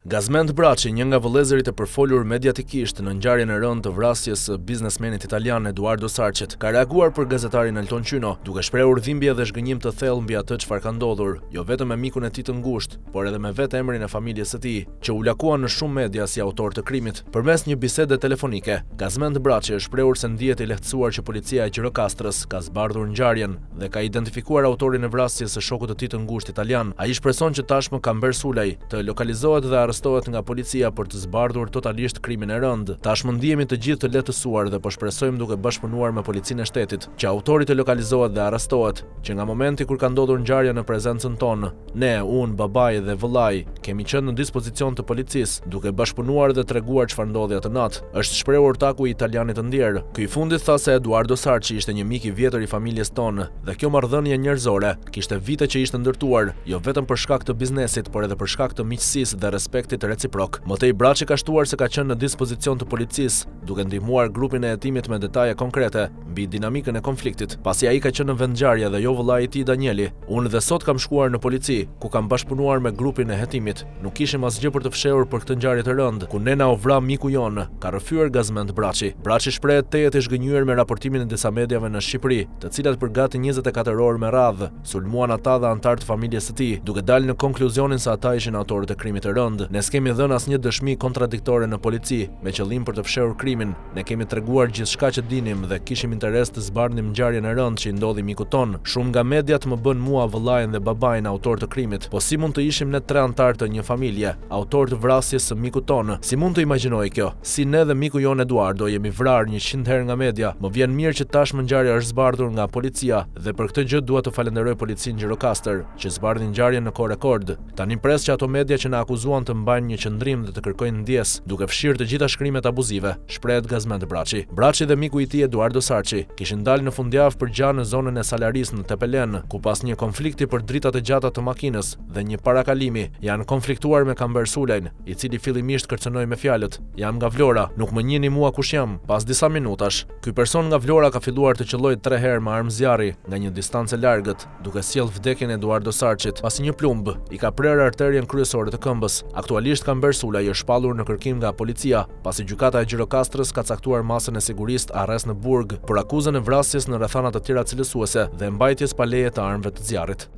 Gazmend Braçi, një nga vëllezërit e përfolur mediatikisht në ngjarjen e rëndë të vrasjes së biznesmenit italian Eduardo Sarçit, ka reaguar për gazetarin Elton Qyno, duke shprehur dhimbje dhe zhgënjim të thellë mbi atë çfarë ka ndodhur, jo vetëm me mikun e tij të ngushtë, por edhe me vetë emrin e familjes së tij, që u lakua në shumë media si autorë të krimit. Përmes një bisede telefonike, Gazmend Braçi është shprehur se ndihet i lehtësuar që policia e Gjirokastrës ka zbardhur ngjarjen, dhe ka identifikuar autorin e vrasjes së shokut të tij të ngushtë italian. Ai shpreson që tashmë Kamber Sulaj të lokalizohet dhe arrestohet nga policia për të zbardhur totalisht krimin e rëndë. Tashmë ndihemi të gjithë të lehtësuar dhe po shpresojmë duke bashkëpunuar me Policinë e Shtetit, që autori të lokalizohet dhe arrestohet, që nga momenti kur ka ndodhur ngjarja në prezencën tonë. Ne, unë, babai dhe vëllai, kemi qenë në dispozicion të policisë, duke bashkëpunuar dhe treguar çfarë ndodhi atë natë, është shprehur ortaku i italianit të ndjerë. Ky i fundit tha se Eduardo Sarçi ishte një mik i vjetër i familjes tonë dhe kjo marrëdhënie njerëzore kishte vite që ishte ndërtuar, jo vetëm për shkak të biznesit, por edhe për shkak të miqësisë dhe respektit reciprok. Më tej Braçi ka shtuar se ka qenë në dispozicion të policisë, duke ndihmuar grupin e hetimit me detaje konkrete mbi dinamikën e konfliktit, pasi ai ka qenë në vendngjarje dhe jo vëllai i tij Danieli. Unë dhe sot kam shkuar në polici, ku kam bashkëpunuar me grupin e hetimit. Nuk kishim asgjë për të fshehur për këtë ngjarje të rëndë, ku ne na u vra miku jonë, ka rrëfyer Gazmend Braçi. Braçi shprehet tejet i zhgënjyer me raportimin e disa mediave në Shqipëri, të cilat për gati 24 orë me radhë, sulmuan ata dhe anëtarë të familjes së tij, duke dalë në konkluzionin se ata ishin autorët e krimit të rëndë. Ne s'kemi dhënë asnjë dëshmi kontradiktore në polici, me qëllim për të fshehur krimin. Ne kemi treguar gjithçka që dinim dhe kishim interes të zbardhnim ngjarjen e rëndë që i ndodhi mikut tonë. Shumë nga mediat më bënë mua, vëllain dhe babain autorë të krimit. Po si mund të ishim ne tre anëtarë të një familje, autorë të vrasjes së mikut tonë? Si mund të imagjinohej kjo? Si ne dhe miku jonë Eduardo jemi vrarë 100 herë nga media. Më vjen mirë që tashmë ngjarja është zbardhur nga policia dhe për këtë gjë dua të falenderoj policinë Gjirokastër, që zbardhi ngjarjen në kohë rekord. Tani pres që ato media që na akuzuan të mbajnë një qëndrim dhe të kërkojnë ndjesë, duke fshirë të gjitha shkrimet abuzive, shprehet Gazmend Braçi. Braçi dhe miku i tij Eduardo Sarçi kishin dalë në fundjavë për gja në zonën e Salarisë në Tepelenë, ku pas një konflikti për dritat e gjata të makinës dhe një parakalimi, janë konfliktuar me Kamber Sulajn, i cili fillimisht kërcënoi me fjalët, Jam nga Vlora, nuk më njihni mua kush jam. Pas disa minutash, ky person nga Vlora ka filluar të qëllojë tre herë me armë zjarri nga një distancë e largët, duke sjellë vdekjen e Eduardo Sarçit, pasi një plumb i ka prerë arterien kryesore të këmbës. Aktualisht Kamber Sulaj është shpallur në kërkim nga policia, pasi gjykata e Gjirokastrës ka caktuar masën e sigurisë arrest në burg për akuzën e vrasjes në rrethana të tjera cilësuese dhe mbajtjes pa leje të armëve të zjarrit.